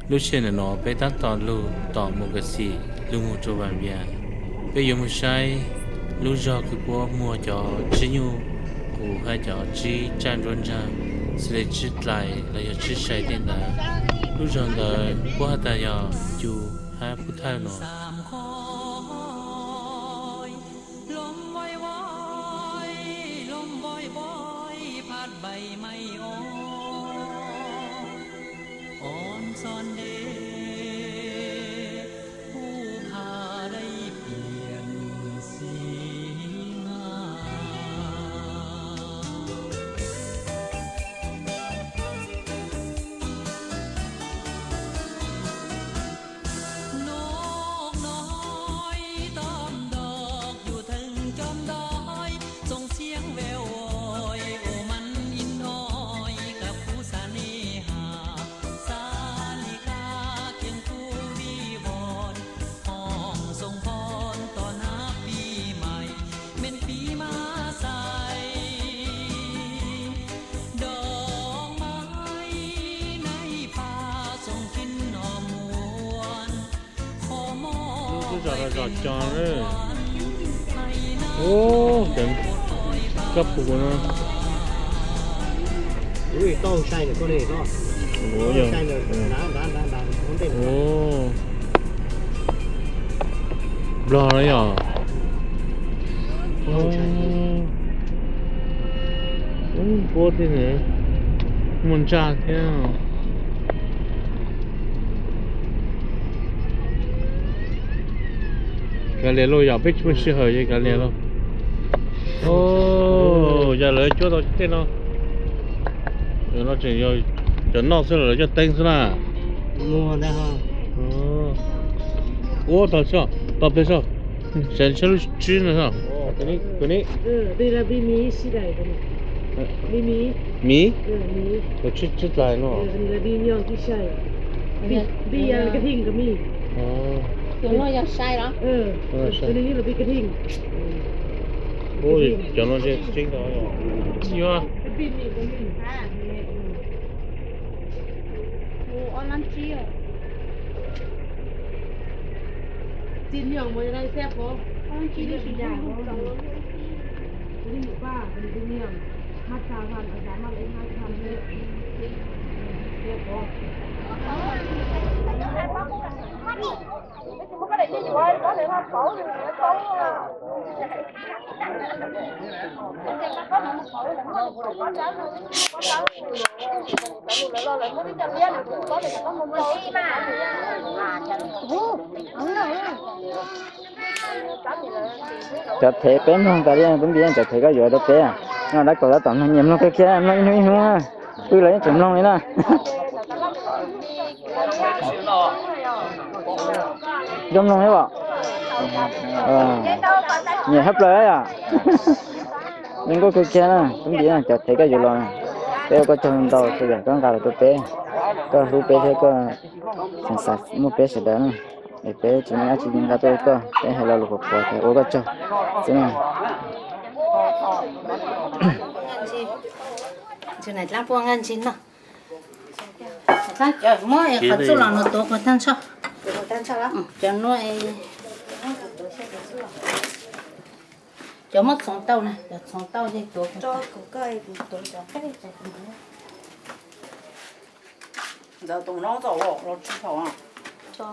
Lub sij hawm ntawm no peb tab tom lug tom mus ka xim lug moog rua Vam Vias. Peb yuav moog saib lub zog kws puab muag cov tsib nyuj qus hab cov tsib tsaj nruab nraag, xws le tsib dlais los yog tsib sai tej ntawd. Lub zog ntawd puab has tas yog Cu hab Pub Thawj no. Lub zog no zog cog na. Ub, koj pum no. Nplog no yog. Puab tej muaj ntsaj thiab. Kav liam lauj, yog peb tsis muaj sij hawm ces kav liam lauj. Yog lawv cuab tau tej no, no tseem yog cov noj xwb los lawv coj teeb xwb na. Ua tau, tau peb sab, saib lub tsib no. Miv, tsib dlais no. Cov no tseeb tau. Cov thev peb mloog tas li, tub npiv, cov thev koj yuav rau peb, no dab kaum tab tom mloog, nyias mloog kiag kiag, mloog ib hnub ib hnub, pw los yeej tseem mloog li na. Nco mloog thiab os. Nyiam hab plaws yom. Zoo nkauj kawg kiag na, tub npiv, cov thev koj yuav los, peb ua koj tsaug ntau txhua yam koj nqa los rau peb, koj hlub peb thiab koj xav muaj peb sawv daws na. Es peb tsis muaj dab tsi nqa tuaj rau koj, peb hais lo lus qhuas qhuas thiab ua koj tsaug xwb na. Ntsis na, dlaab puab nkaj ntsis no. Dlaab cov muab qhov txuj los no tuav kuv tag nrho. Cov nuav cov muab txhoov tau na, cov txhoov tau ces tuav kuv tag. Ntxawm tus no txom los tsis txhaum. Cov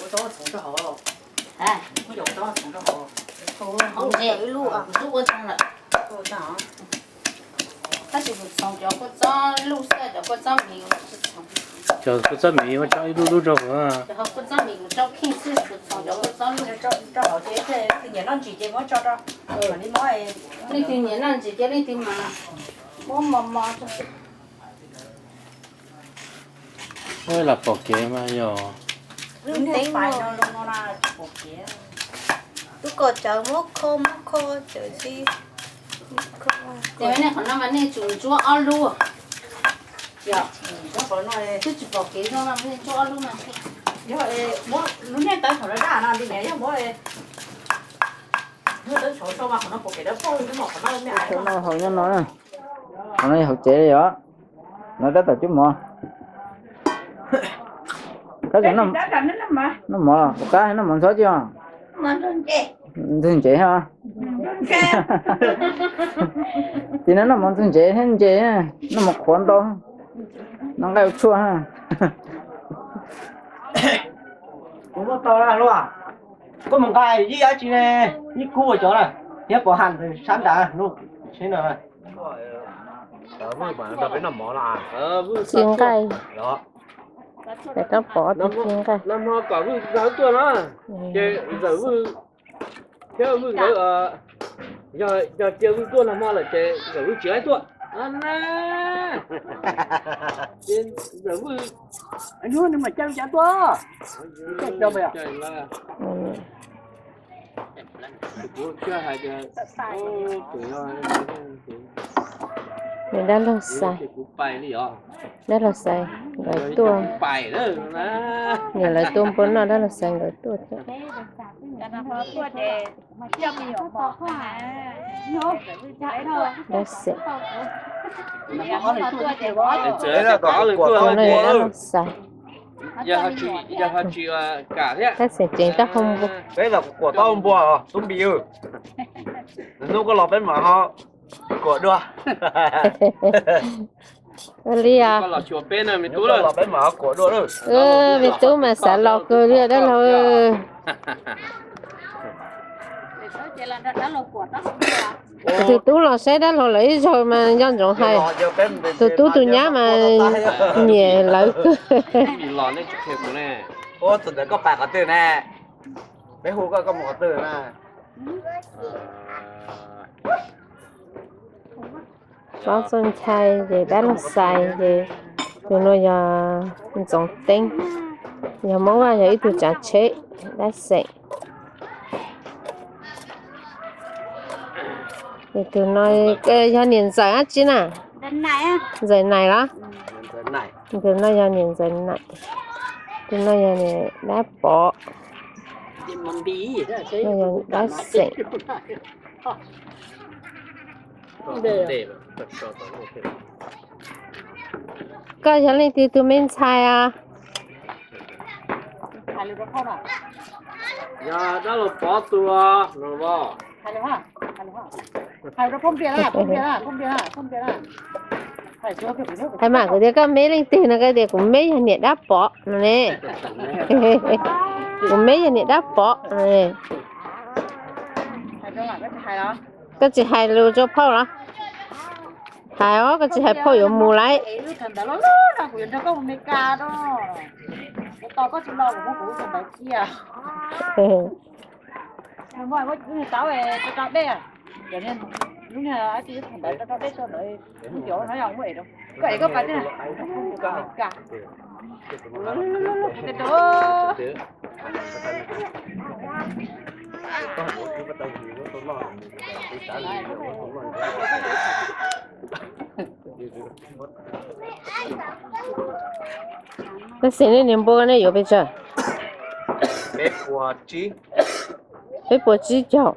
kua txob txhoov rau hauv. Cov kua txob txhoov rau hauv. Kuv twb ua txhoov lawm. Tab sis kuv txhoov cov kua txob luj xwb, cov kua txob miv kuv tsis txhoov. Cov kua txob miv muab tso ib lub lub rau hauv. Cov kua txob miv kuv rau kheej xwb, kuv txhoov cov kua txob luj. Leej twg nyiam noj ntsim ces muab tso rau. Leej twg nyiam noj ntsim ces leej twg mas muab mos mos rau. Lam pom kev mas yog. Tub kom cawv muab kho muab kho cawv tsi. Ces nej qhov no mas nej tsum ntsuab ob lub. Twb tsis pom kev zoo no nej ntsuab ob lub no. Lub niag tawb thaum daj no li ne yog muab. Qhov no haus nyob no, qhov no yog hauv tsev li os. Noj tab tom cub mov. Kab noj mov, kuv qab noj mov ntxhov ci os. Ntxwg ntsev os. Tim no noj mov ntxwg ntsev thiab ntses, noj mov qhuav ntau, noj nqaij ua tshuaj. Kuv muab tau lawm, koj mus nqa ib dab tsi ne, ib kub ua cov na, thiab pov ha sab nrad no, seb no. Ci nqaij, pov ci nqaij. Nag hmo kom Vwj nrog tuaj na, ces Ntxawm Vwj thiab Vwj nkawd, yog cia Vwj tuaj nag hmo lawm ces Ntxawm Vwj tsis laib tuaj. Ces Ntxawm Vwj, nws mas caij cav tuaj, caij cav pais. Nws dab laug Xais, dab laug Xais nkawd tuaj, yog lawv tuaj npua noj dab laug Xais nkawd tuaj thiab. Dab xeem, no yog dab laug Xais. Dab xeem ceev taub hau npua. Peb los kuam taub hau npua tub npis. Hnub koj los peb mam ho kuam dua. Li os, me tub mas xav los kawg li dab laug. Tus tub los saib dab laug lawv ib zaug mas nco ntsoov hais, tus tub tus nyab mas nyiam lawv kawg. Peb hu koj, koj mus qhov twg na? Fob Txooj Nchai ces dab laug Xais ces tus no yog Ntxoov Teeb, yog Hmoob Vaj yog ib tug tsav tsheb dab xeem. Ces tus no yog niam Ntxawm dab tsi na? Ntxawm Naim los? Tus no yog niam Ntxawm Naim, tus no yog niam dab Pov, no yog dab xeem. Koj yog leej twg tus me ntxhais os? Yog dab laug Pov tus os. Hais mas kuv tias koj me leej twg no, koj tias kuv me yog niam dab Pov no ne. Kuv me yog niam dab Pov no ne. Koj tsis hais lus rau phauj los? Hais os, koj tsis hais phauj yuav mus lawm. Tab sis nej niag npua nej yuav pes tsawg? Peb puas tsib caug,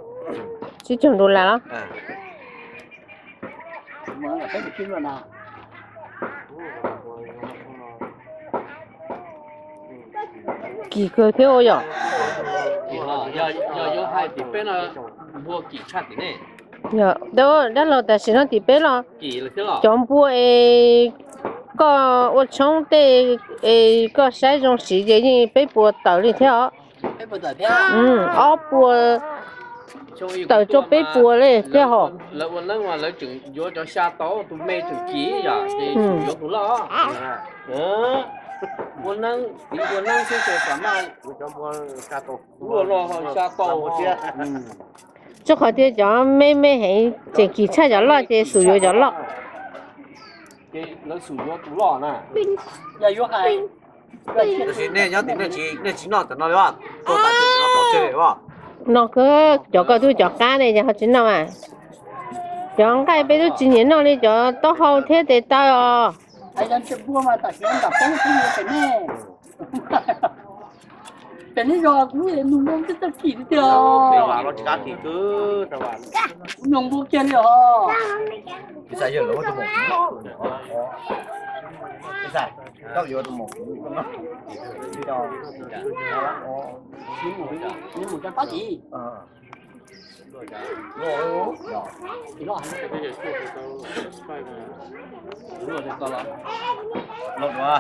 tsib caug dollar los? Kim kawg thiab ua yom. Yog, dab laug tam sim no tim peb los cov npua es koj ua tshoob tej es koj saib zoo siv ces yeej peb puas tawm li thiab os. Ob puas tawm rau peb puas li thiab hos. Lawv ua neeb mas lawv tseem yuav cov xya tau, tus me tseem kim yom, ces yuav tus loj. Ua neeb, ua neeb xwb ces xam maj ua no xya tau. Tsuas qhov tias cov me me heev tseem kim tshaj cov loj ces xum yuav cov loj. Tab sis nej nyob tim nej tsis noj tam no li os? No kawg, cov koj twb cov qab ne, ces ho tsis noj mas. Cov nqaij peb twb tsis nyiam noj li cov taub hau thiab tes taw os. Kuv nyob npua kiag li os. Ntxawm, koj yuav tus maum kuv no. Nws mus cov pob tsis. Los dua.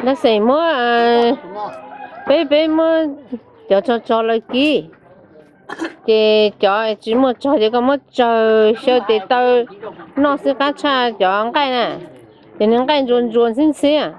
Lab xeem muab, peb peb muab cov tso tso lawv kib, ces cov tsis muaj tsog ces koj muab tsawg xyaw tes taw noj xwb qab tshaj cov nqaij na, ces nws nqaij ntsuas ntsuas ntxhiab ntxhiab.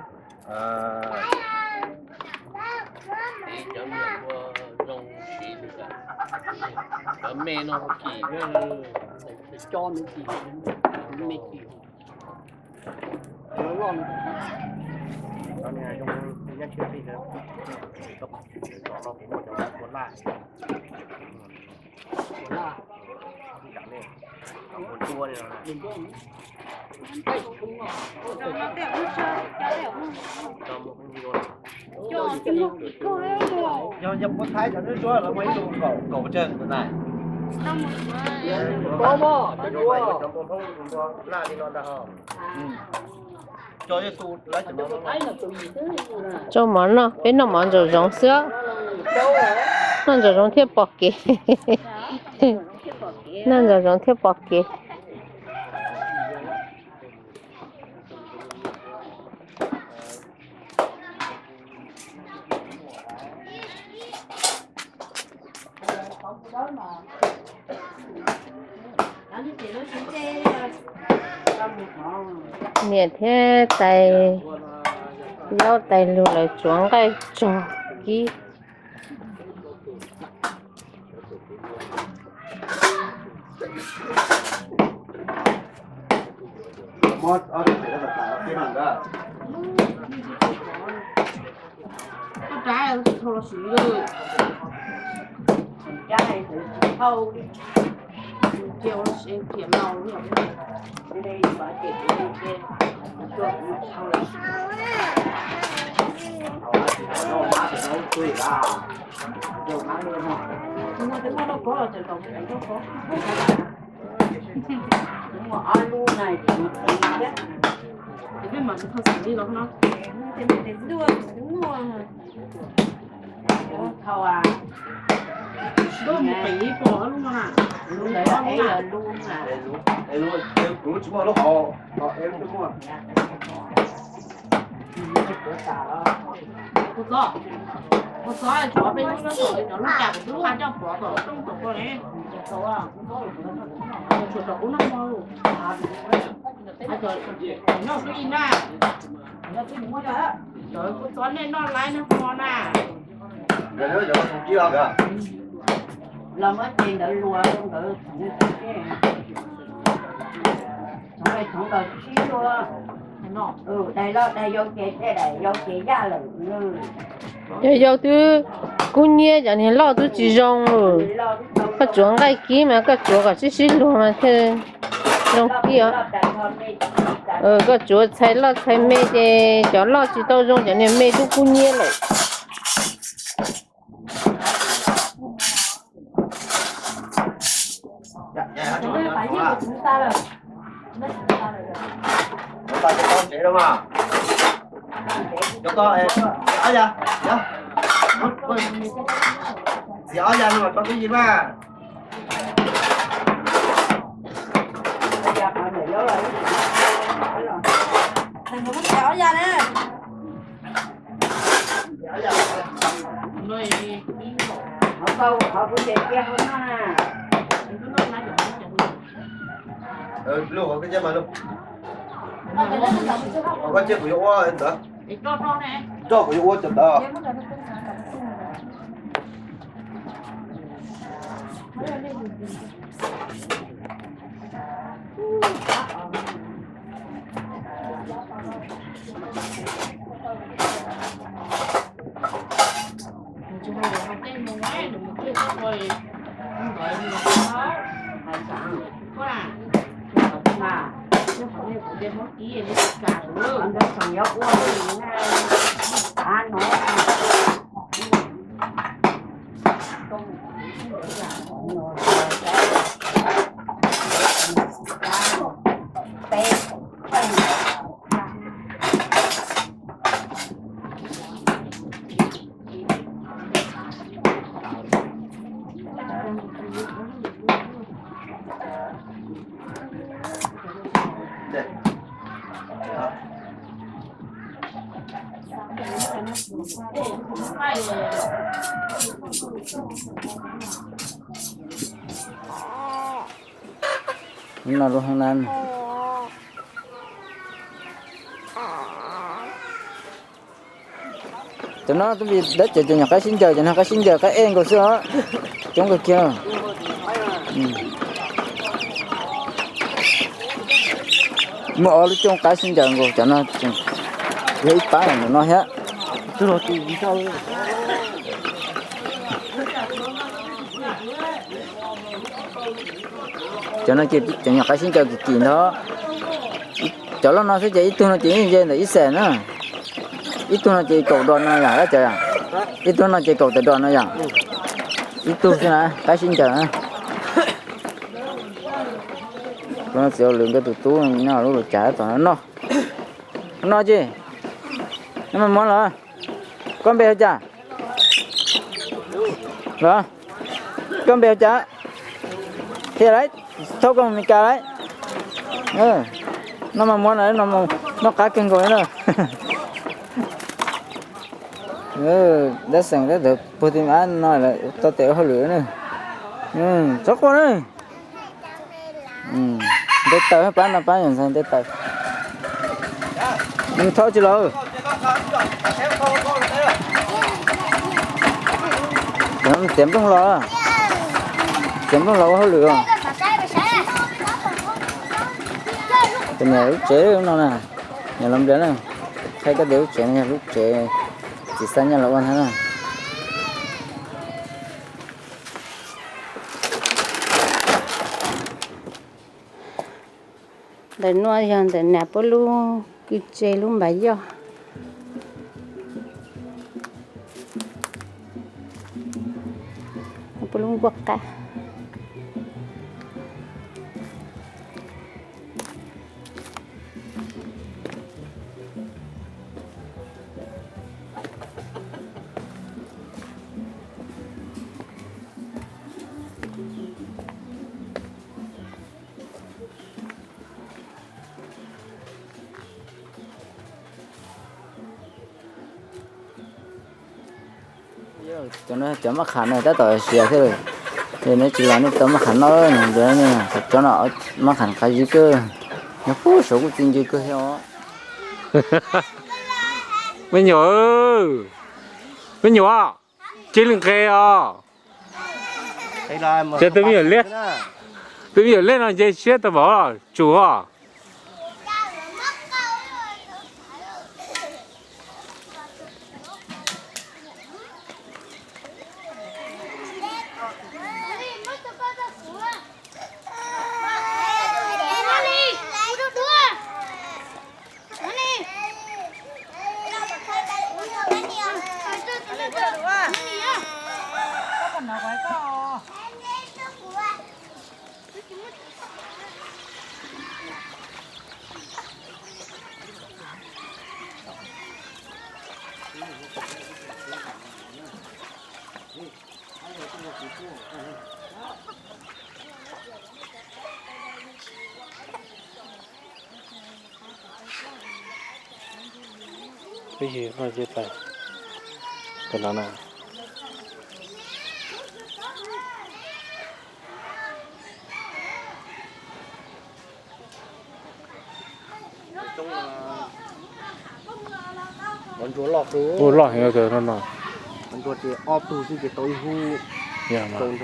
Yog yog puav thaib cov nws tsuab lawv muaj ib tug kaum kaum pawg tsawg tus ntawd. Tsau mov noj, peb noj mov ntsaum zoov xwb. Noj ntsaum zoov thiaj pom kev. Noj ntsaum zoov thiaj pom kev. Niam thiab tais, laub tais lug lawv tsuav nqaij tsog kib. Kuv tsis muaj lub hauv, kuv txov, kuv txov tsuav peb lub, cov lub cas kuv twb pha coj pov tom rooj tom ko ne. Tsuas tom kuv noj hmo lawm. Noj xwb ib na. Kuv txov nej noj laib noj hmo na. Los muab ces ntawd luas rau nkawd txhoov, txhoov nkawd sib luag. Daim loj daim yau ces, daim yau ces yaj lawm. Cov yau twb kub nyiab, cov niag loj twb tsis zoo. Koj tsuav nqaij kib mas koj tsuav kom sib sib luag mas thiaj zoo kib os. Koj tsuav txhais loj txhais me ces cov loj tsis tau zoo, cov niag me twb kub nyiab lawm. Txiav ob yas no mas tso twb yin mas. Ob yas na. Luj, koj cia mas luj. Koj cia kuv yuav ua ntawd. Koj kuv yuav ua cov ntawd. No lub hoob nab. Cov no twb vim dab tsi cov nyuam qaib sib ncaws, cov no qaib sib ncaws qaib ej nkaus xwb os. Coob kawg kiag. Muaj ob lub cooj qaib sib ncaws nkaus, cov no yog ib pab ntawm no thiab. Cov no ces cov nyuam qaib sib ncaws kim kim ntag. Cov loj no xwb ces ib tug no ces yeej ze ntawm ib xees na. Ib tug no ces kaum dos no yom, dab cov yom. Ib tug no ces kaum tawm dos no yom. Ib tug xwb na, qaib sib ncaws na. Txiv hauj lwm nkawd tus tub nyob lub lus cas tom no. No ces, no mas muab los. Koj npe hu cas? Los, koj npe hu cas? Qhia lauj, thauj koj mus Meskas lauj. No mas muab no, noj qab kawg nkaus na. Dab xeem tab tom puag tim ab no lawm, tau tes ua hauj lwm na. Txhob quaj na. Nte taws pab no, pab yog ntxhais nte taws. Thauj tsis los. Txiav nplooj los, txiav nplooj los ua hauj lwm os. Tus niam lub tsev no na, niam Los Nplias na, thaij koj tias lub tsev no yog lub tsev txiv Xab Nyaj los ua ntag na. Ntawm no yog ntawm niam puab lub kwj tse lub npas yoj, puab lub nkuaj qab. Cov no cov maj qham no tab tom siav thiab lawm, ces neb tsis los neb tau maj qham noj, cov no maj qham qab zib kawg, nyob puag saud kuj txi ncw kawg thiab os. Me nyuam, me nyuam, cia li nqes os. Ces tus me nyuam liab, tus me nyuam liab no nce siab tau npaum tsum os. Peb yig no ces pais tom no na. Ua loj heev no no. Ua loj ces ob tug xwb ces tau ib hub, tau ib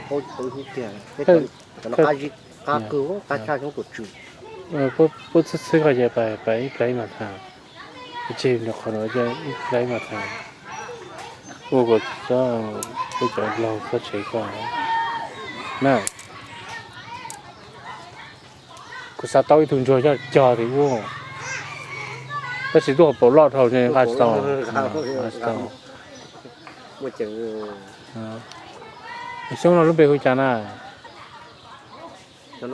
hub kiag. Cov no qab zib qab kawg, qab tshaj xyoob tuam tswm. Puab txhwb txhwb koj ces pais ib plag ib mas tag. Tseg nws qhov no ib plag ib mas tag. Ua kuv txob, kuv cov laug txob tsev koj na. Kuv xav tau ib tug ntsuag coj cog tim ub. Tab sis tuaj hauv paus loj dhau nqa tsis tau. Xyoob no lub npe hu cas na? Tej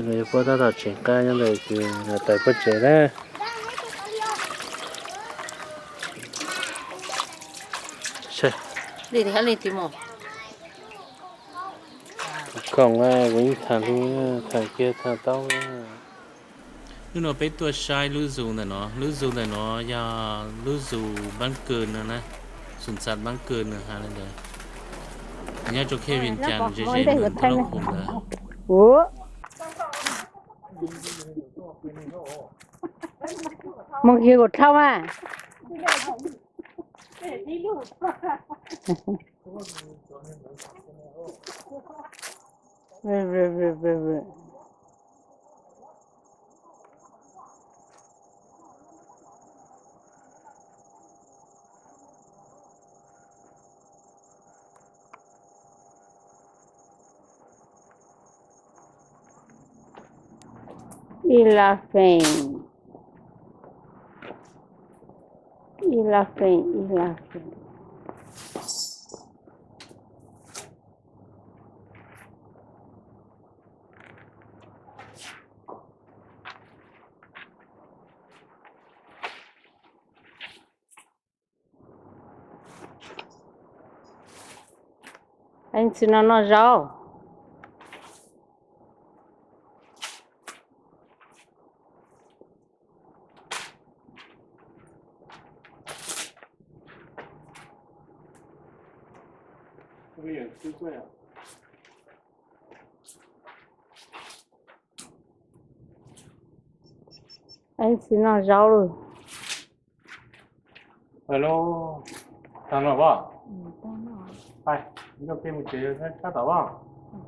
no yuav puab tab tom tseem qab nyob ntawm tais pob tsev na. Khoom kuv yeej tham hluas, tham kiag tham tau. Hnub no peb tuaj saib lub zoo ntawm no, lub zoo ntawm no yog lub zoo npab kws no na, zoo ntxhais npab kws no ha li ntawd. Nyob rau khej Vias Cas ze ze ntawm Thoj Lauj Khoom ntawd. Mus yog kuv dhau mas. Ib laj feem, ib laj feem, ib laj feem. Txiv no noj zaub. Txiv noj zaub lawm. Tag no as, peb mus tsev sab tom as.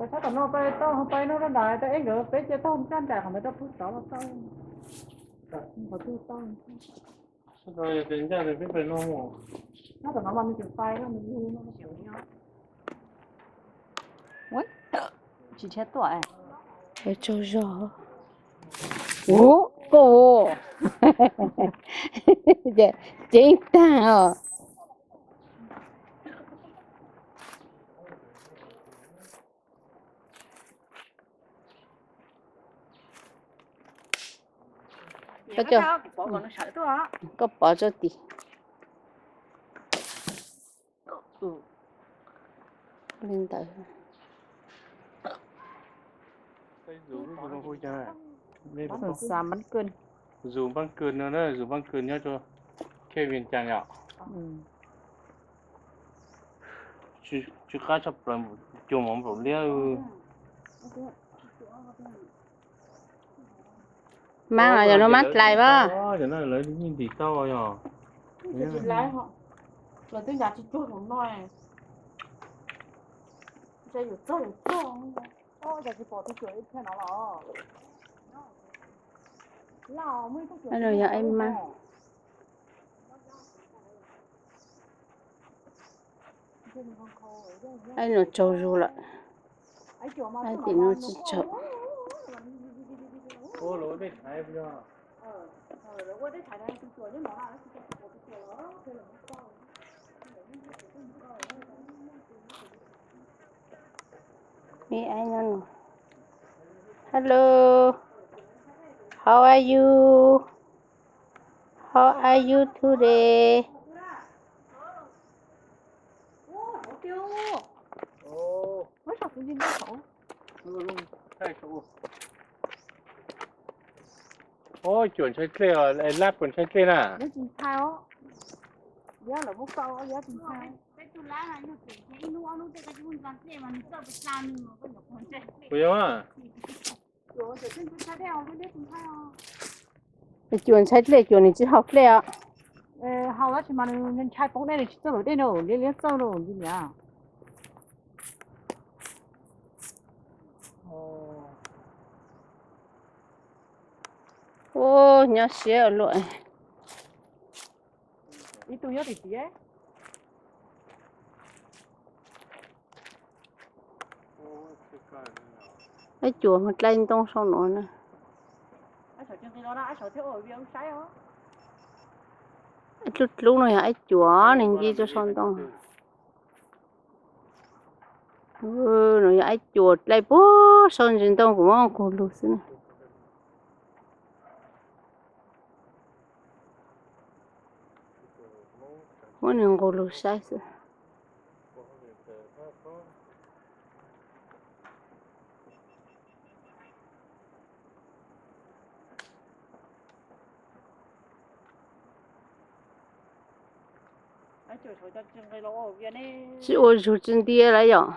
Sab tom no peb tau peb noj rau nram, tau eb nkawd peb cia tau nram qhov ntawd rau pug tod los tau. Qhov twg tau. Sab tom no mas nws tseem pais nws lug no. Tsis tshiab tuaj. Tsaug zog. Ua koj, ceev tag os. Koj pov tso tim. Li ntawd. Zus npab kws no na, zus npab kws nyob rau khej Vias Cas yom. Tsw qab tshaj plaws, cuag mov nplaum liab. Mab los yog lub mab dlais pab. Lawv yeej ntim tau yog. Lawv twb ncav tsis cuag tus no. Yog ib mab. Aib no tsaug zug lawm. Aib tim no tsis tsaug. Hello, how are you? How are you today? Ub, cuam ntshai dlej, lab puas ntshai dlej na? Puas yog? Cuam ntshai dlej, cuam nws tsis haus dlej os. Haus tab sis mas nws ntshai poob dej, nws tsis txawj lawm dej no, liab liab txawj no li niam. Ub, nyob siab ua luaj. Ib tug nyob tim tiab. Aib cuam mus dlai ntoo sau nuav na. Aib dlub dlub no yog aib cuam nws nce rua sau ntoo. Nuav yog aib cuam dlai puag sau ntsis ntoo kuv muab nqug lug xwb na. Muab nws nqug lug saib xwb. Tsi ua zug tsi ntia lawm yom.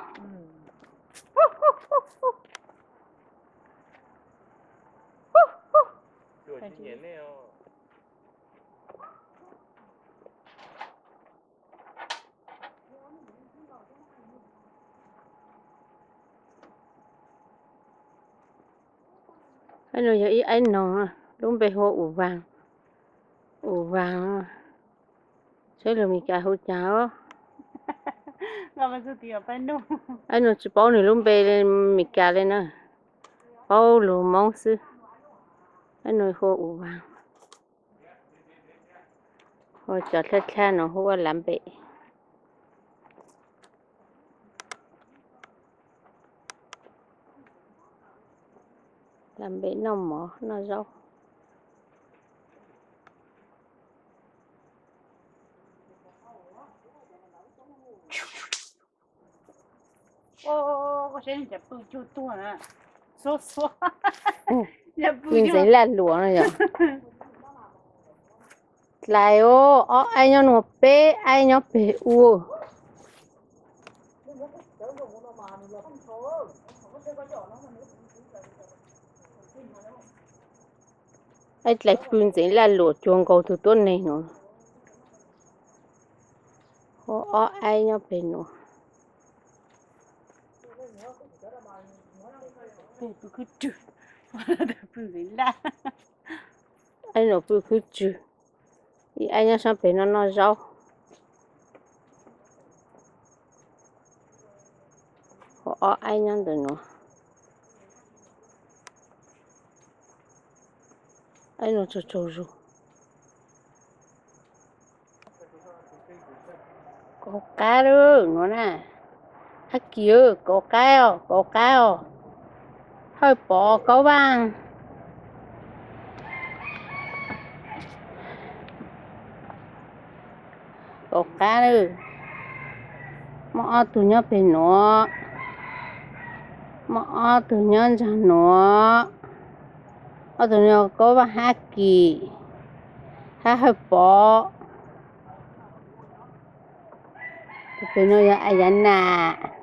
Aib nuav yog ib aib noog, lub npe hu ua Us Vaas. Us Vaas, saib lug Mes Kas hu caag os. Aib nuav tsi paub nws lub npe Mes Kas le na, paub lug Moob xwb. Aib nuav hu ua Us Vaas, hu cov dlhab dlhab nuav hu ua lav npem. Lav npem noj mov noj zaub. Pw ntxeev laj luam no yom. Dlai os, ob aib nyob nuav, peb aib nyob peg ua. Aib dlai pw ntxeev laj luam cuag nkaus tug tuab neeg nuav. Hu ob aib nyob peg nuav. Aib nuav pw khwb tswg, ib aib nyob sab peg noj noj zaub. Hu ob aib nyob ntawm nuav. Aib nuav tsaug tsaug zug. Kauv qab lawm nuav na. Ab kis, kauv qab os, kauv qab os. Hawj Pov, Kaub Vaaj. Kauv qab lawm. Muaj ob tug nyob peg nuav, muaj ob tug nyob nraag nuav. Ob tug no Kaub Vaaj hab kis, hab Hawj Pov. Tus pem no yog Ab Yav Nam.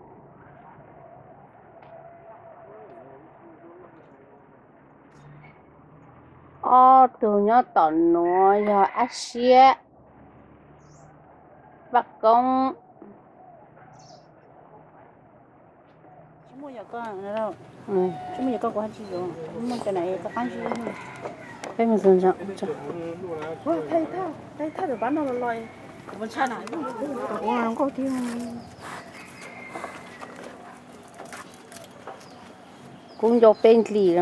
Ob tug nyob tom nuav yog Ab Siab, Vaj Koob. Kub ncau peb ntlig,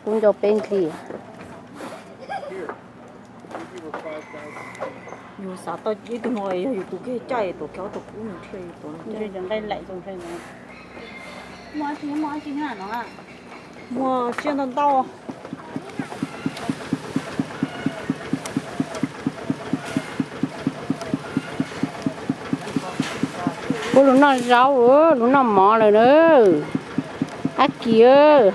kub ncau peb ntlig. Yus xav tau ib tug no yog yus tus kheej caj, tus kheej ob tug kub nws thiaj li tuav nqaij laim. Muaj siab ntau ntau. Kuv lug noj zaub, lug noj mov lawm na. Ab kis,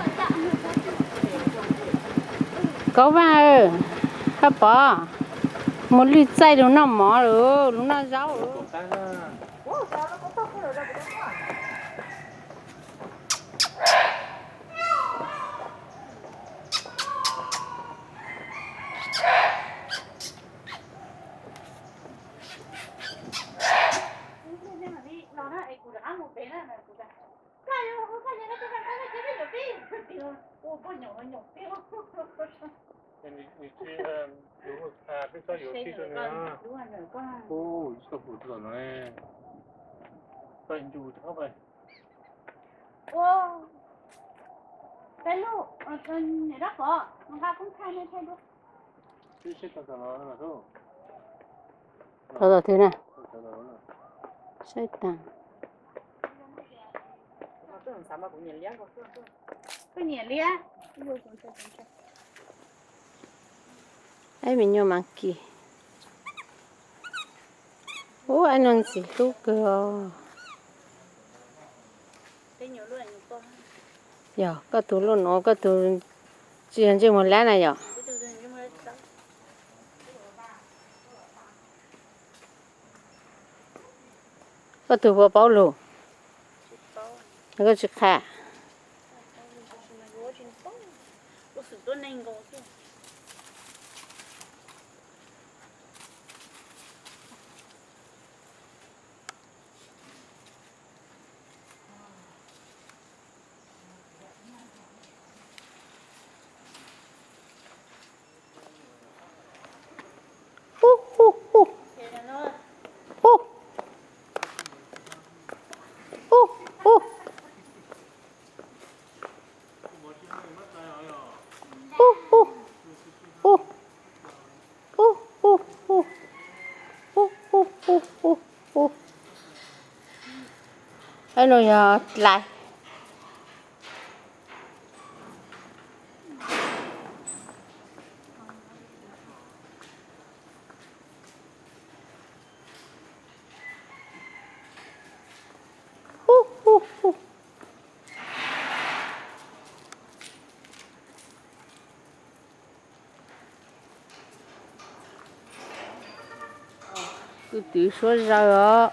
Kaub Vaaj, Hawj Pov, muaj lwj txaij lug noj mov lawm, lug noj zaub. Ua, peb lub, niam dab pov, nqa koob thaij nej thaij dua. Thov tom twg na? Saib taag. Aib me nyuam mas kis. Ub, aib no ntxim hlub kawg os. Yog koj tug luaj nuav, koj tug tsis yog ntsej muag lab na yom? Koj tug puas paub lug? Koj tsis qha. Aib no yog dlai. Kuj twv suab zawg os.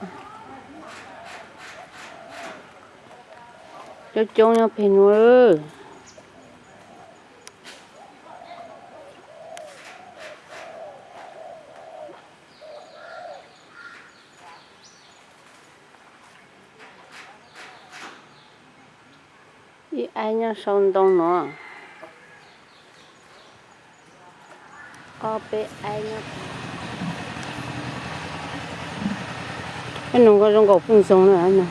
Coob coob nyob peg nuav. Ib aib nyob sau ntoo nuav. Ob peb aib nyob. Aib no zoo nkaus puj ntxoog na.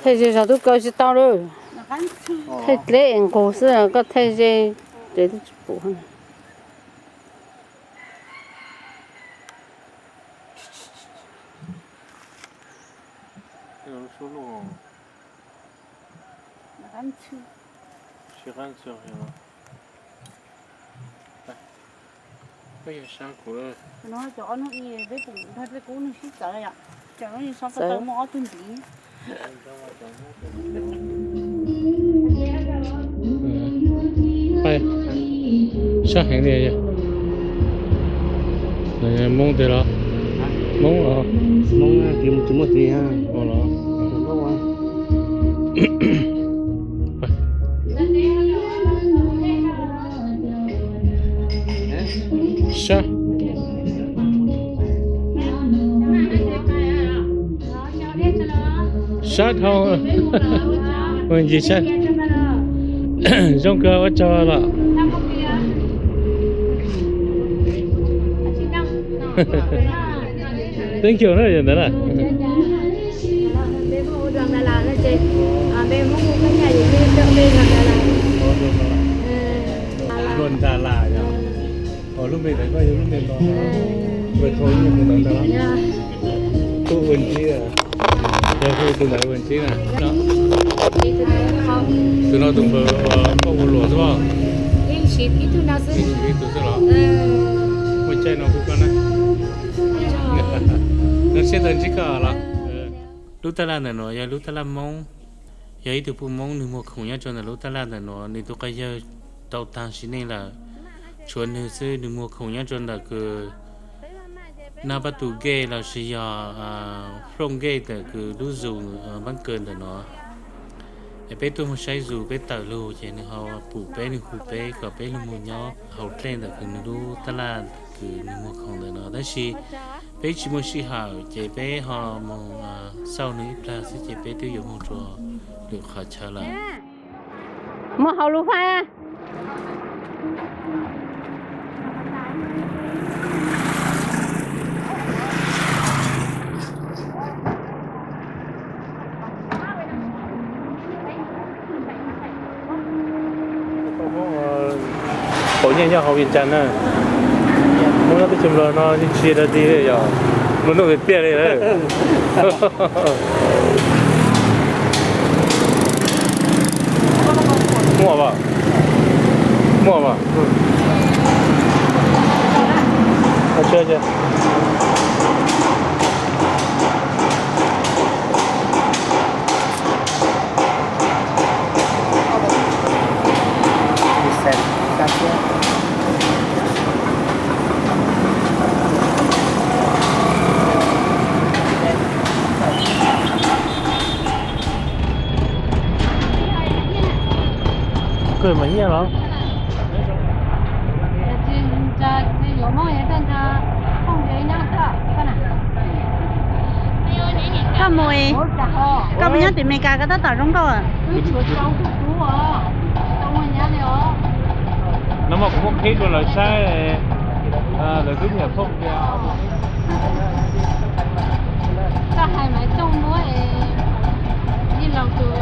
Thaij ze zog tub kaw tsis tau lawm. Thaij dleb es nqug xwb, koj thaij ze ces twb tsis pum. Sab heev li. Moob tes los? Moob os. Moob tsis muaj txiv. Sab. Sab dhau. Ua ntsis sab. Zoo kawg, ua tsaug los. Thank you na, yog ntawd na. Luag Ntas Las yog. Lub npe ntawd koj yog lub npe no. Ua tsaug, tus ntawd ua ntsib na. Tus no tus npawg koj ua luam xwb os. Ib tug xwb los? Ua caij no kuj koj na. No siab tawg ntsib koj los. Lub taj laj ntawm no yog lub taj laj Moob, yog ib tug puj Moob, nws muag khoom nyob rau ntawm lub taj laj ntawm no, nws tus quas yawg tau taag sim neej lawm, tshuav nws xwb, nws muag khoom nyob rau ntawm kws naj pab tus gate los sis yog front gate ntawm kws lub zos npab kaw ntawm no. Es peb tuaj mus saib zoo, peb tawm lug ces nws ho pum peb, nws hu peb kom peb lug mus nyob hauv dlej ntawm kws nws lub taj laj kws nws muag khoom ntawm no, tab sis peb tsis muaj sij hawm ces peb ho mus xauj nws ib plag xwb ces peb twb yuav mus rua lwm qhov chaw lawm. Muaj hauv lub fab. Pab nyeej nyob hauv Vias Cas na, muab nyob teb chaws Nplog no yeej tsis yog dog dig li yog, nplua nuj tiag tiag li lawm. Muaj as, muaj as. Koj mas nyiaj los? Koj mus, koj mus nyob tim Amelikas koj tab tom zoo nkauj. No mas kuv muab qhib rau lawv saib, lawv twb nyiam phooj tias. Koj hais Maiv Tooj duab, Yij Laus tus,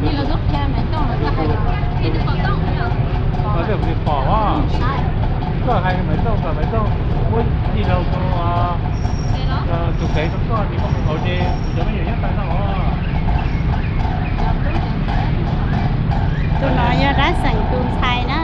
Yij Laus tub qhia Maiv Tooj los koj hais, koj hais Maiv Tooj kom Maiv Tooj muab Yij Laus tus, tus kev rau koj ces koj mus hauv ces kuv cov me nyuam nyob tas no. Tus no yog dab xeem tus ntxhais na.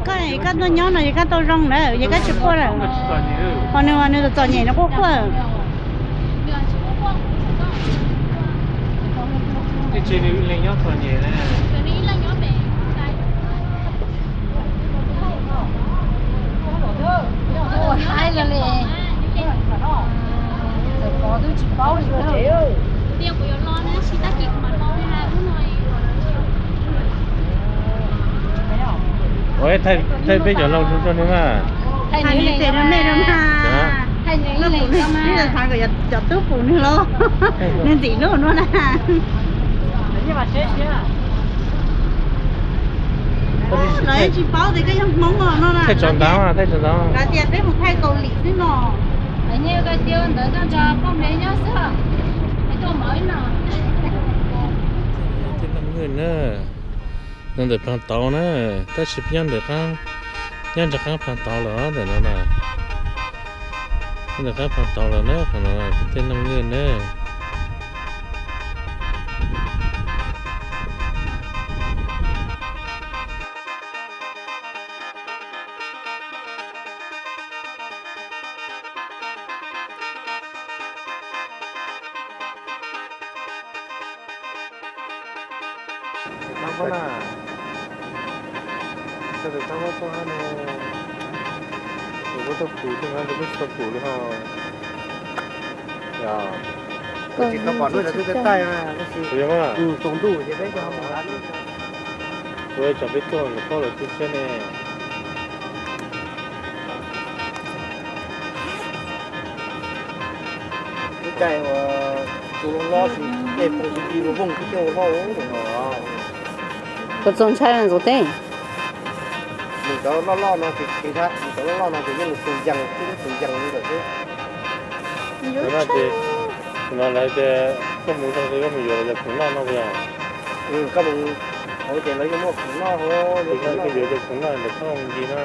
Koj, koj tuaj nyob no ces koj tau zoo lawm, ces koj tsis quaj lawm. Ho nws, nws txom nyem nws quaj quaj. Tsis nws ib leeg nyob txom nyem na. Ua haib lawm li. Txawm pom twb tsis paub li. Ua thaij peb cov laus rau nws mas. Thaij nws tes rau mej rau mas. Nws xav kom cov tub pum nws los, nws ntxim hlub no na. Lawv yeej tsis paub tias koj yog Hmoob os no na. Thaij tso ntawv, thaij tso ntawv. Lawv tias peb mus thaij Kaus Lim xwb no. Tej neeg na, no ntawm Phaag Tauv na, tab sis nyob ntawm, nyob ntawm qaab Phaag Tauv lawm ntawm no na. Nyob ntawm qaab Phaag Tauv lawm na, qhov no tej neeg na. Tab na, sawv daws tab muab tuaj hab no, kuv kuj tuaj pum, tej no kuj tsis tau pum li ho. Tsis tau pom lub twb taij, tsaus ntuj ces peb cov ho mus lawm. Kuv tsam peb tuaj ntawm paub lawv tu siab ne. Lub caij uas tus loj loj, tej phooj ywg vooj vooj tib co loj no. Koj txaus ntshai ntxuav teb. Nws cov loj loj no ces, nws cov loj loj no ces yeej mus txoos yees, tib lub txoos yees li lawm xwb. Ces no lawv tias koj mus zoo ces koj mus yuav cov khoom noj no puas yog? Koj mus hauv ces lawv yeej muaj khoom noj hauv, koj yuav cov khoom noj ntawm koj mus ncig no.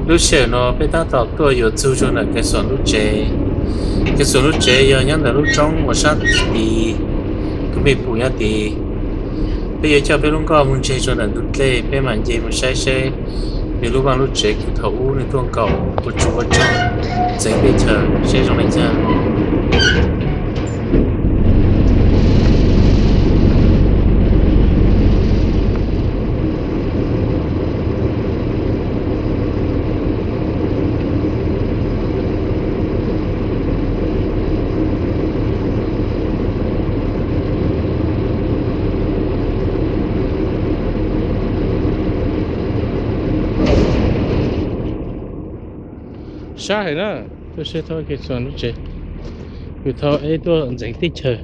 Lub sij hawm no peb tab tom tuaj yuav txug rua ntawm Kev Xuam lub tsev. Kev Xuam lub tsev yog nyob ntawm lub roob uas sab tid, kuv mej pum nyob tid. Peb yuav coj peb lub nkoj moog ntseg rua ntawm ntug dlej, peb mam nce moog saib seb nwg lub vaaj lub tsev kws thaum ub nwg tuaj nkaum ua tsug ua tsaug ntxeev teb chaws seb zoo le caag. Sab heev na, tuaj saib thaub Kev Xuam lub tsev, kws thaum ub tuaj ntxeev teb chaws.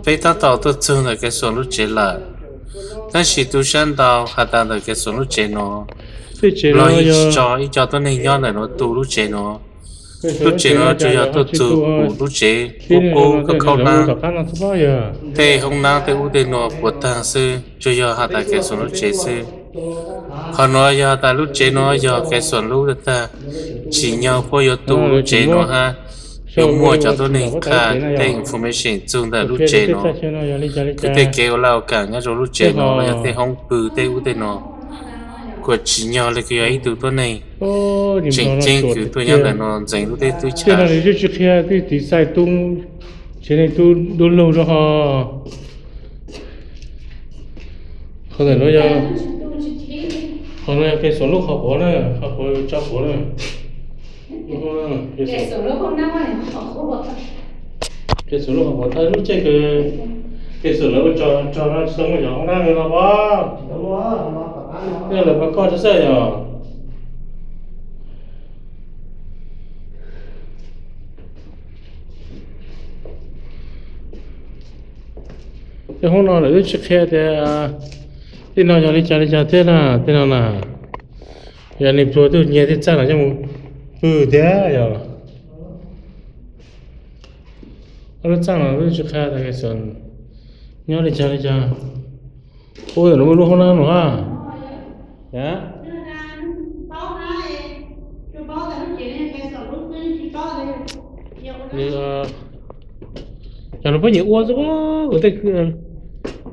Peb tab tom tuaj txug ntawm Kev Xuam lub tsev lawm, tab sis tu sab ntau has tas ntawm Kev Xuam lub tsev no los yeej tsis tso ib co tuab neeg nyob ntawm nuav tu lub tsev no. Lub tsev no tsuas yog tuaj txug pum lub tsev qub qub khaub khaub hlab, tej hoob nab tej ub tej nuav puas taag xwb, tsuas yog has tas Kev Xuam lub tsev xwb. Qhov nuav yog has tas lub tsev nuav yog Kev Xuam lub tag tag, tsim nyog puab yuav tu lub tsev nuav hab. Yuav muaj cov tuab neeg qha tej information txug ntawm lub tsev no, tej kev ua laj ua kam nyob rau lub tsev no los yog tej hoob pw tej ub tej no, kuas tsim nyog li kws yog ib tug tuab neeg tseem ceeb kws tuaj nyob ntawm no ntxeev lub teb lub chaw. Tsis qhia tej tiv xais tub, tsev neeg tub dub lug rau ho. Qhov ntawm no yog, qhov no yog kev xuam lub qhov quav na, qhov quav tso quav na. Kev xuam lub qhov quav thawj lub caij kws kev xuam lawv ua tso tso no tsis tau muaj cov hoob nab no los. Yog lawv pab koj tso xwb yog. Tej hoob no lawv twb tsis qhia tias tej no yog li cas li cas thiab na, tej no na. Yog nws pluag twb nyiag tej txaj no coj mus pw thiab yog. Ob lub txaj no twb tsis qhia tias nyob li cas li cas. Ua ntawm no muaj lub hoob nab no ha. Cov no poj niam ua xwb, kuv tej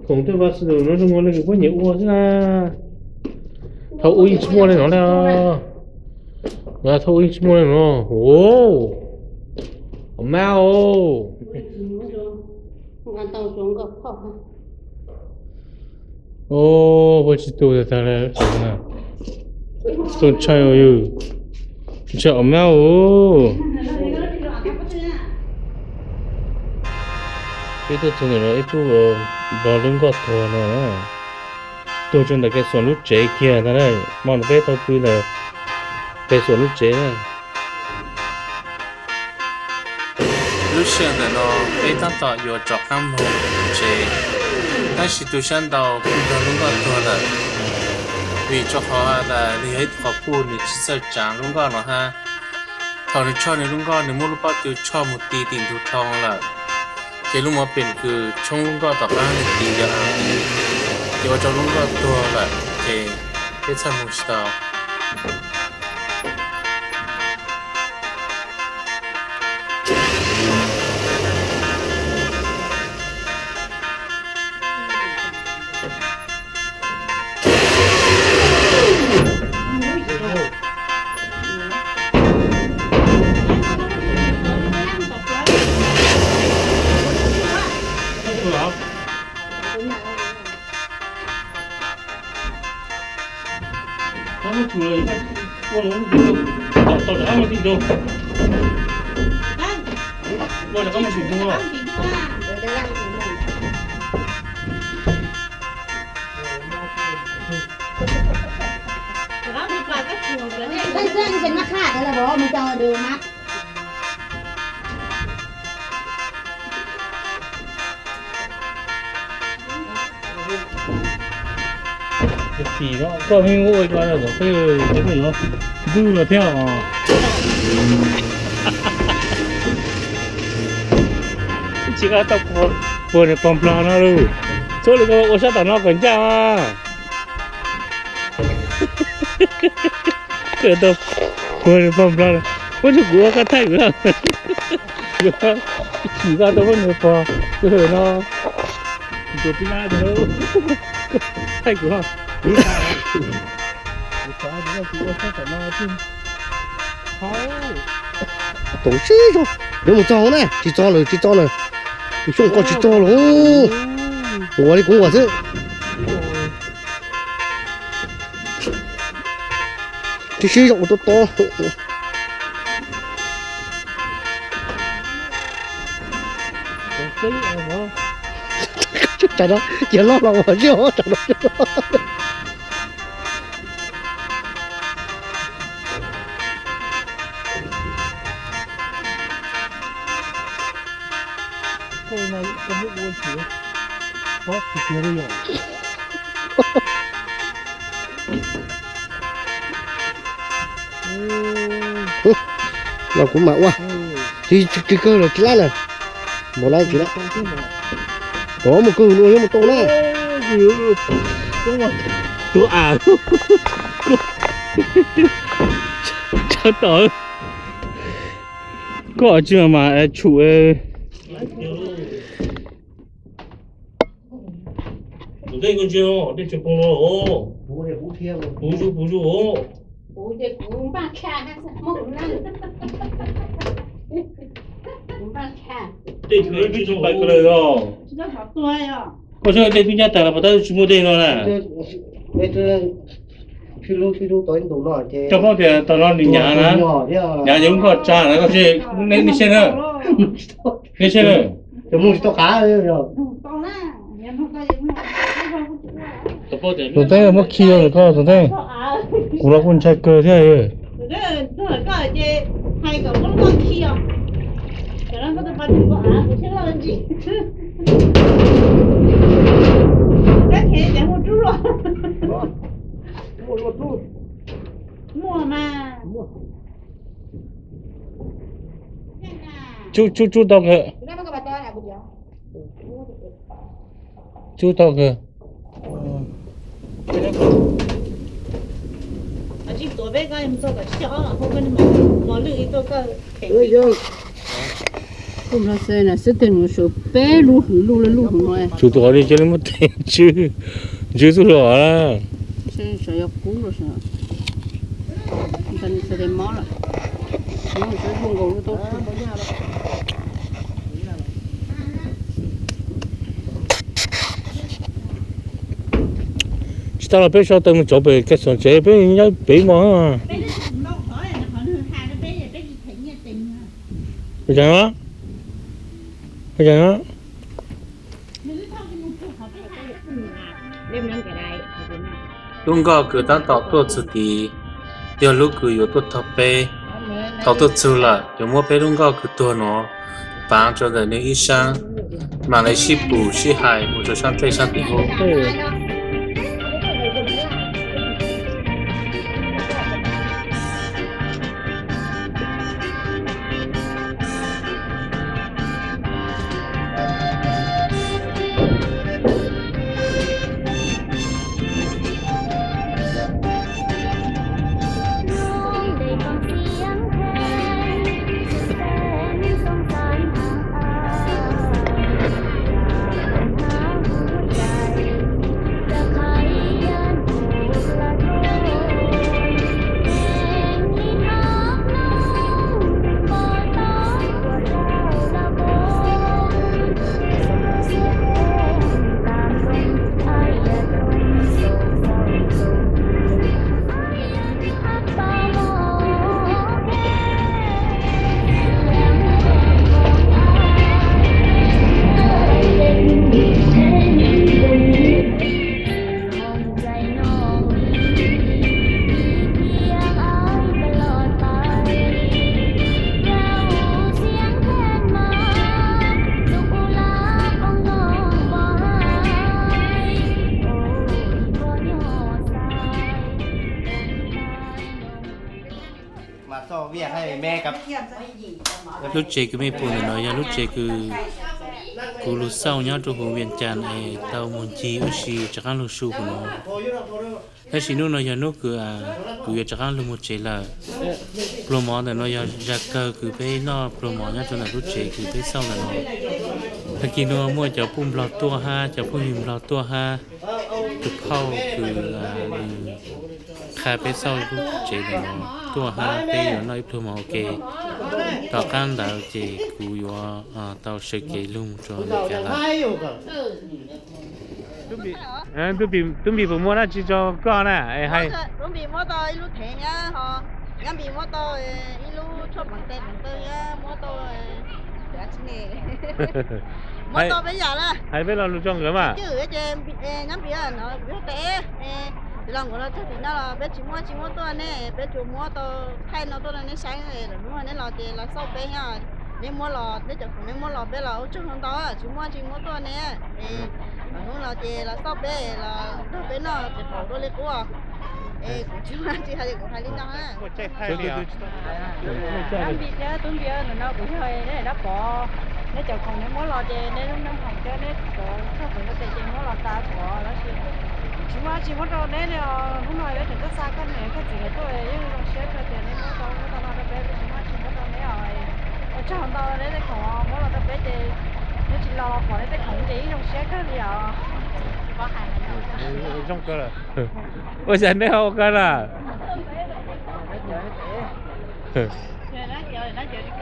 khoom tej vas xwm no zoo li poj niam ua xwb na. Thaum ub yeej tsis muaj li no li. Thaum ub yeej tsis muaj li no. Mab os. Ua tsis tu tag, tu ntshai yus, ntshai os mab os. Peb tuaj txog ntawm no ib pub npog lub nkoj tuag no na. Tuag rau ntawm kev xuam lub tsev kiag ntag na. Hmo no peb tau pw ntawm kev xuam lub tsev na. Lub sij hawm ntawm no peb tab tom yuav rov qab mus tsev, tab sis tus sab ntau kuj nrog lub nkoj tuag lawm, vim rau qhov tas nws yog ib tug quas puj nws tsis txawj tsav lub nkoj no hab. Thaum nws tshoj nws lub nkoj nws muab lub pob tw tshoj mus ti tim ntug dhau lawm, ces lub mov pem kws tshoob lub nkoj tom qab nws ti yog av, ces ua rau lub nkoj tuag lawm, ces peb txhaj mus tsis tau. Koj me ua ua no, ntws los thiab os. Tsis qab tau puag nws pog nplog no lauj. Txhua li koj ua sab tom no kom ncaj mas. Koj tau puag nws pog nplog, muab tsum kuv ua koj thaij kuv. Kuv chim koj tau muab nws pog no. Kuv pib nab thaij kuv. Tau sib zoo, yuav mus txog na, tsis txog lawm, tsis txog lawm. Kuv xyoo koj tsis txog lawm. Ua li kuv ua xwb. Tib sib zoo ua tau tau. Tsam no cia loj los ua zog tsam no. Los kuv mam ua. Tsis kawg los tsis laib lawm. Mus laib tsis laib. Tov mus kawg no yuav mus tau na. Tus av. Tshav tom. Koj tsis mas tshum. Tej tsis pais ko lawm os. Koj saib tej tub ncaj tas los puas tab tsis muaj dej no na. Koj paub tias tau no nws nyav na, nyav ces lub nkoj tsa na, koj saib, nej saib na, nej saib na. Tus Teeb muab khi rau koj, Tus Teeb. Kuv los kuj ntshai kawg thiab. Tsub, tsub, tsub tau kawg. Tsub tau kawg. Kuv nrog xwb tej nus sawv peb lub hwv lub lub hwv no. Tsum tus qhov li cia li muab tes ntswb, ntswb xub hluas na. Sawv yog kub los sawv, ntshe nws sawv tes mob lawm, mob nws sawv lub nkaus lub taub hau. Tsis tas los peb sau taws mus tsov pem kab xom tsev peb nyob pem mos. Lub nkoj kws tab tom tuaj txug tid yog lub kws yuav tuaj taug peb. Thaum tuaj txug lawm yuav muab peb lub nkoj kws tuag no paav rua ntawm nws ib sab, mam li sib pum sib hais mus rua sab tej sab tim ub. Lub tsev kws mej pum ntawm no yog lub tsev kws kuv lug xauj nyob rua huv Vias Cas es tau moog ncig ua si rov qaab lug su huv no. Tab sis nub no yog nub kws kuv yuav rov qaab lug moog tsev lawm. Pluag mov ntawm no yog zag kawg kws peb noj pluag mov nyob rua ntawm lub tsev kws peb xauj ntawm no. Tag kis no muaj cov puj nplog tuaj hab cov phooj ywg nplog tuaj hab tus phauj kws nws qha peb xauj lub tsev ntawm no tuaj hab peb yuav noj ib pluag mov ua ke. Tom qaab ntawd ces kuv yuav tau sawv kev lug rua Meskas lawm. Tub Npis puas muab dlaab tsi rua koj na? Tub Npis muab tau ib lub thev thiab ho Nyab Npis muab tau ib lub tshuaj poom tes poom taw thiab muab tau, muab tau peb yam na. Hais peb lo lus rua nkawd mas. Ces Nyab Npis no kuv yog tes, tsis los nkaus no txog tim no los peb tsis muab tsis muab tuaj ne, peb tsuas muab tau thaij no tuaj rau neb saib, lwm hnub neb los ces los xauj peb os. Neb muab los, neb cov khoom neb muab los peb los ua tsaug ntau, tsis muab tsis muab tuaj ne. Lwm hnub los ces los xauj peb los nrog peb noj txiv qaub dua li qub. Kuv tsis muaj tsis hais, kuv hais li no. Nyab Npis thiab Tub Npis, ntawm no kuv yog neb dab pov. Neb cov khoom neb muab los ces neb lub noob khoom thiab neb cov tshuaj poom tes ces muab los tas kuv lawm, tsis muab tsis muab rau neb li os. Hnub no peb tseem tuaj xa koj niam koj txiv lawv tuaj, yeej zoo siab kawg tias neb muab tau, muab tau no rau peb, peb tsis muab tsis muab rau neb os. Tsaug ntau, neb tej khoom muab los rau peb ces neb tsis los pom neb tej khoom ces ib zoo siab kawg li os. Zoo kawg. Ua cas neb ho ua kawg na?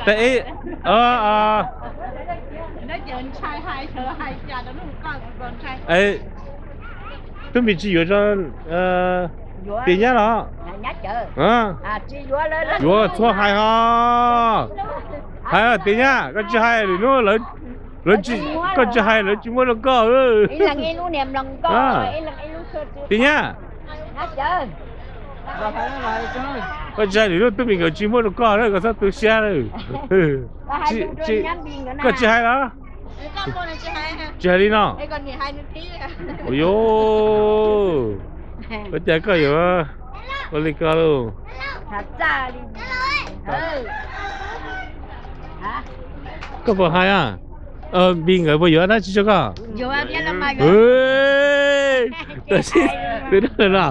Tab ib, tub Npis tsis yuav rau Tis Nyab los? Yuav txhob hais ho. Hais Tis Nyab, koj tsis hais lwm hnub, koj tsis hais lawv tsis muab rau koj. Tis Nyab, koj tsis hais lwm hnub tub Npis nkawd tsis muab rau koj na, koj txhob tu siab na. Koj tsis hais los? Tsis hais li no. Ua cas koj yuav ua li ko lauj? Koj puas hais a? Npis nkawd puas yuav dab tsi rau koj? Tam sim twb no.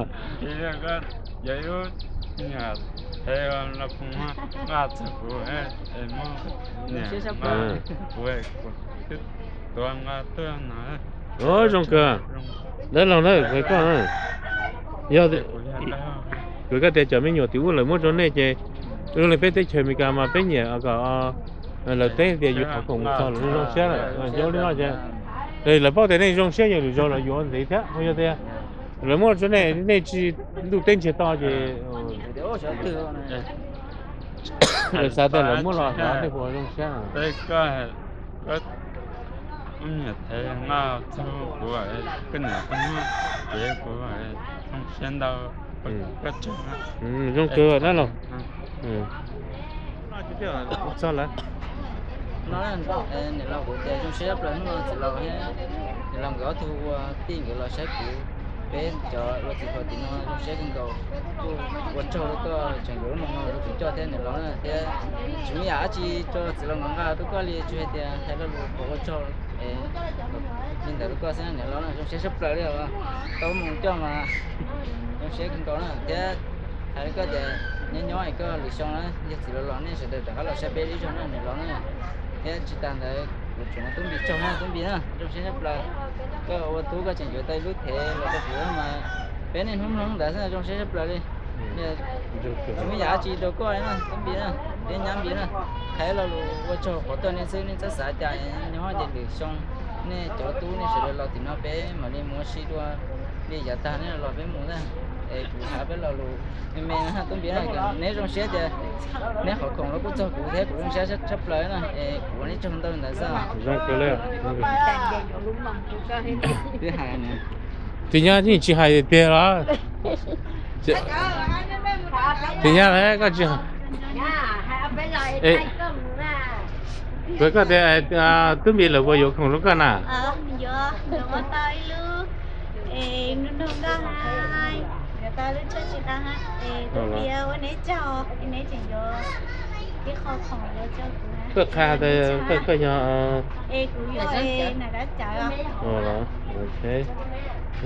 Zoo kawg. Dab laug na, koj, yog kuv koj tias cov me nyuam tim ub lawv muab rau nej ces zoo li peb teb chaws Amelikas mas peb nyiam kom lawv teb tias yus qhov khoom mus txog lawv zoo siab lawm, zoo li no ces lawv paub tias nej zoo siab yog lwm zaus los yuav ntxiv thiab. Yog tias lawv muab rau nej, nej tsis ntuj teb ntsiag to ces lawv xav tias lawv muab los xav nej puas zoo siab. Zoo kawg dab laug. Txog lawm. No, niam laus kuv tias zoo siab tshaj plaws hnub no txiv laus thiab niam laus nkawd ob tug ua tij nkawd los saib kuv, peb cov ua txiv phaum tim no zoo siab kawg nkaus, kuj ua tsaug rau koj tseem yuav lub moos no rau kuv coj thiab niam laus na, thiab tsis muaj yam dab tsi rau txiv laus nkawd nqa rau koj li, tsuas hais tias hais lo lus kom ua tsaug li ntawd rau koj xwb niam laus na, zoo siab tshaj plaws li os, tau lub moos coj mas zoo siab kawg nkaus na, thiab hais rau koj tias nyob nyob es koj lwm xyoo na yog txiv laus los nej sawv daws rov qab los saib peb ib zaug na niam laus na, thiab tsis tas ntawd kuv tseem ua tub Npis tsaug na tub Npis na, zoo siab tshaj plaws, koj ua tub koj tseem yuav tau ib lub thev los rau kuv mas peb niaj hnub mloog ntawd xwb zoo siab tshaj plaws li. Tsis muaj yam dab tsi rau koj na tub Npis na, thiab nyab Npis na, hais lo lus ua tsaug qhov tuaj nej xwb, nej txhob xav cas, nyob ces lwm xyoo nej cov tub nej sawv daws los tim no peb mam li mus ua si dua, li yav tag nej los peb mus na, es kuv hais peb lo lus me me na tub Npis na, neb zoo siab tias neb qhov khoom los kuj txog kuv thiab kuv zoo siab tshaj plaws na, es kuv ua nej tsaug ntau ntawd xwb. Twb hais Tis Nyab yeej tsis hais tiag los? Tis Nyab, koj tsis hais. Koj tias tub Npis lawv puas yuav khoom rau koj na? Yuav, yuav muab tau ib lub, es nrog nrog nkoj hais, yuav tau lub tshuaj tsis tau hais, es tub Npis ua neb tsaug, neb tseem yuav ib qho khoom los rau kuv. Koj qha tias koj yog, es kuv yog Nam Dab Cawv. Ok,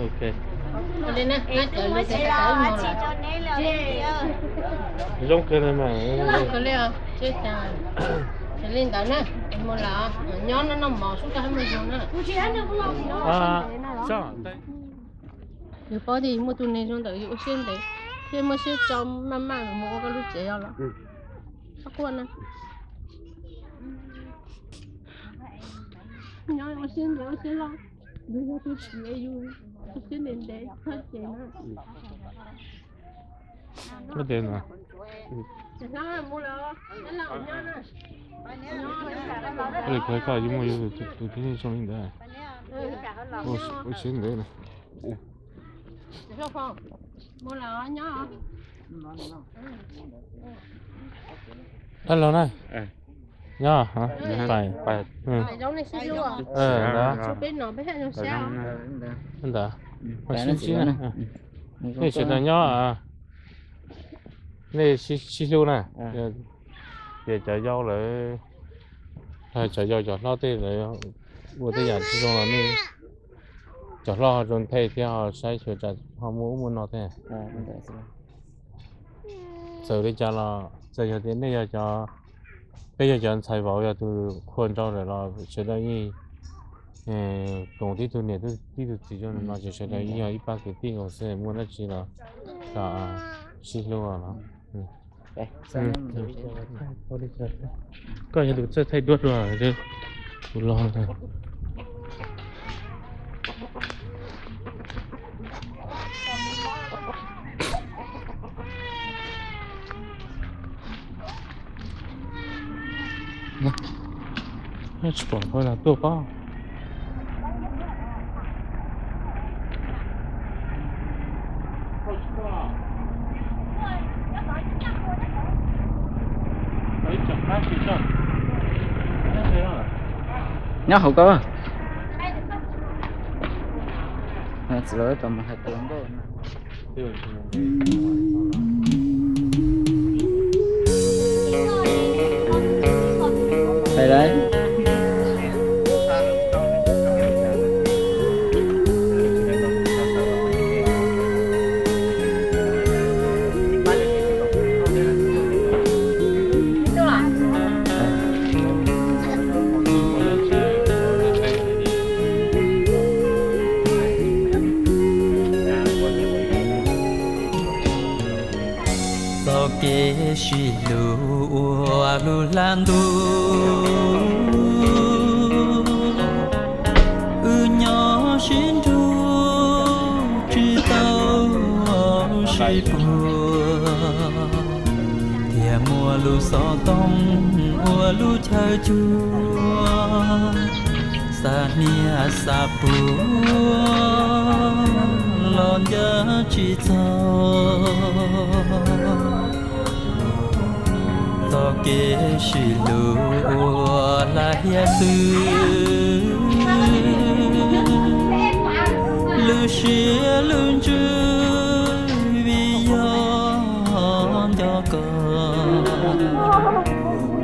ok. Es twb muab tsis los dab tsi rau neb li os. Zoo kawg li mas. Zoo kawg li os. Li ntawd na, mus lawm, nyob no noj mov sub koj hab mus zoo na. Yus paub tias yus muaj tus neeg zoo ntawd yus ua siab ntev thiab muaj siab tso maj maj mus ua koj lub tsev os los. Txhob quaj na. Nyob ua siab ntev ua siab loj, yus yog tus txiv yus ua siab ntev ntev txhob ces na. Koj tias no. Ua li koj yus muaj yus tus tib neeg zoo li ntawd, ua siab ntev na. Dab laug na, nyob, ntawd, ntawd, sib ntsib na, nej sawv daws nyob, nej sib hlub na, ces cov yau lawv, cov yau cov hlob tej lawv ua tej yam tsis zoo los nej cov hlob ho zoo nthe thiab ho saib xyuas tsam ho muaj ub muaj no thiab. Txawm li cas los txawm yog tias nej yog cov Peb yog cov ntxhais vauv yog tus qhua nrau lawm los sawv daws yeej koom tib tug niam tib tug txiv zoo no ces sawv daws yeej yog ib pab kwv tij nkaus xwb, muaj dab tsi los sib hlub os. Koj yog tus txawj thaij duab dua, kuv los. Tsis pom qhov no tuaj pob. Nyob hauv ko. Txiv los tau mus hais tus hluas nkauj no. Hais lawm. Txoj kev sib hlub ua lub hla ntuj, wb nyob sib nrug tsis tau sib puag, thiaj muaj lub xov tooj ua lub chaw cuag, xa hniav xa puag los ncav tsis txog. Txoj kev sib hlub ua hla hiav txwv, lub siab lub ntsws vim yog nco koj,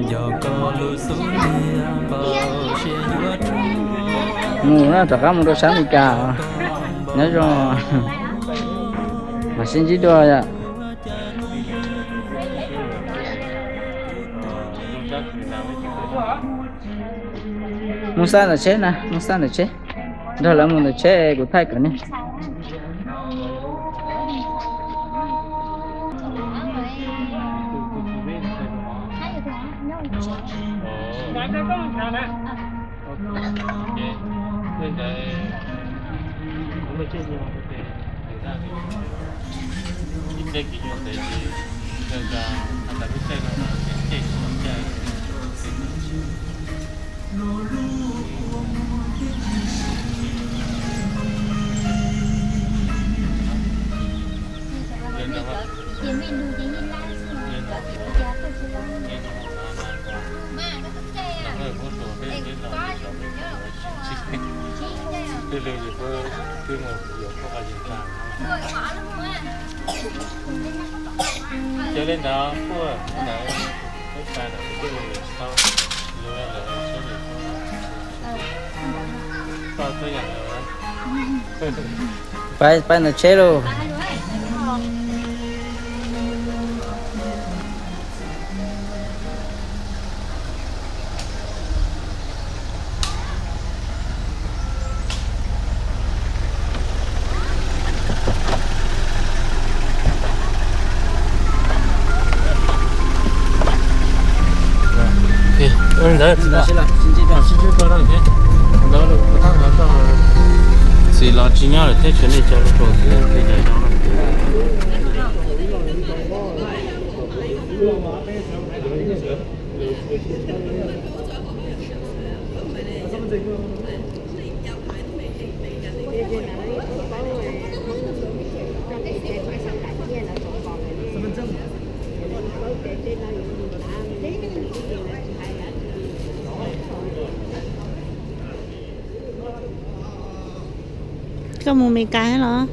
nco koj lub xub ntiag npau siab yuav rog. Mus na, rov qab mus rau sab Amelikas, nyob zoo, mam sib ntsib dua yom. Mus xa ntawm tsheb na, mus xa ntawm tsheb. Nrog lawv mus ntawm tsheb kuv thaij kom nej. Cia li ntawd, ntawd, pais ntawm tsheb lauj. Ntawd txiv los tsis nyob lawm thiab, tsuas nej cov lus xwb. Koj mus Meskas los?